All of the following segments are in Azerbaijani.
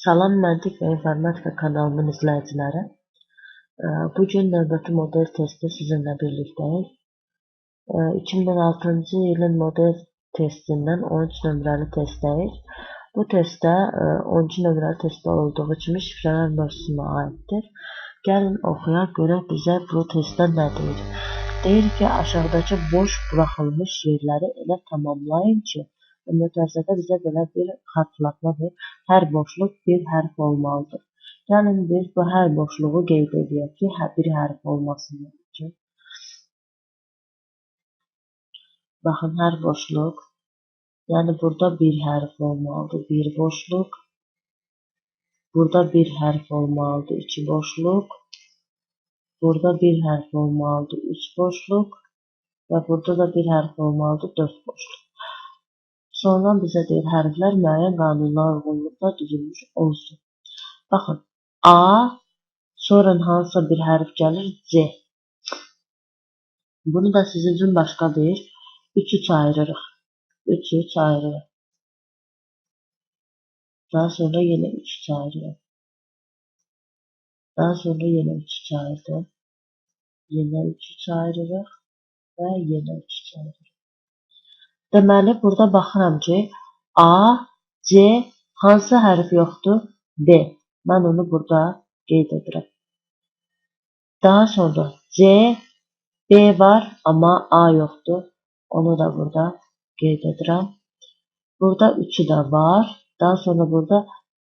Salam Məntiq və İnformatika kanalımın izləyiciləri. Bu gün növbəti model testi sizinlə birlikdəyik. 2006-cı ilin model testindən 13 nömrəli testdəyik. Bu testdə 12 nömrəli testdə olduğu kimi şifrələr mövzusuna aiddir. Gəlin oxuyaq, görək bizə bu testdə nə deyir. Deyir ki, aşağıdakı boş buraxılmış yerləri elə tamamlayın ki, mötərizədə bizə belə bir xatırlatma verir. Hər boşluq bir hərf olmalıdır. Gəlin biz bu hər boşluğu qeyd edək ki, bir hərf olmasın üçün. Baxın, hər boşluq, yəni burada bir hərf olmalıdır, bir boşluq. Burada bir hərf olmalıdır, iki boşluq. Burada bir hərf olmalıdır, üç boşluq. Və burada da bir hərf olmalıdır, dörd boşluq. Sonra bizə deyir, hərflər müəyyən qanunlara uyğunluqda düzülmüş olsun. Baxın, A, sonra hansısa bir hərf gəlir, C. Bunu da sizin üçün başqa bir 3-3 ayırırıq. 3-3 ayırırıq. Daha sonra yenə 3-3 ayırırıq. Daha sonra yenə 3-3 ayırdım. Yenə 3-3 ayırırıq və yenə 3-3 ayırırıq. Deməli, burada baxıram ki, A, C, hansı hərf yoxdur? B. Mən onu burada qeyd edirəm. Daha sonra C, B var, amma A yoxdur. Onu da burada qeyd edirəm. Burada 3-ü də var. Daha sonra burada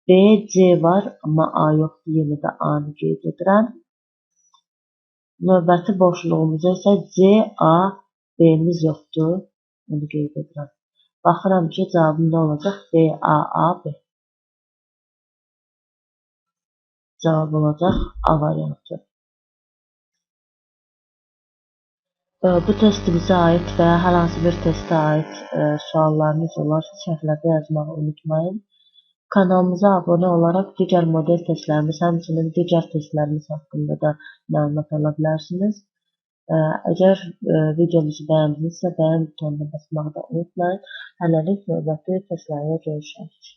B, C var, amma A yoxdur. Yenə də A-nı qeyd edirəm. Növbəti boşluğumuza isə C, A, B-miz yoxdur. Onu qeyd edirəm. Baxıram ki, cavabım nə olacaq? B, A, A, B. Cavab olacaq A variantı. Bu testimizə aid və ya hər hansı bir testə aid suallarınız olarsa şərhlərdə yazmağı unutmayın. Kanalımıza abunə olaraq digər model testlərimiz, həmçinin digər testlərimiz haqqında da məlumat ala bilərsiniz. Əgər videomuzu bəyəndinizsə, bəyən butonuna basmağı da unutmayın. Hələlik növbəti testlərdə görüşərik.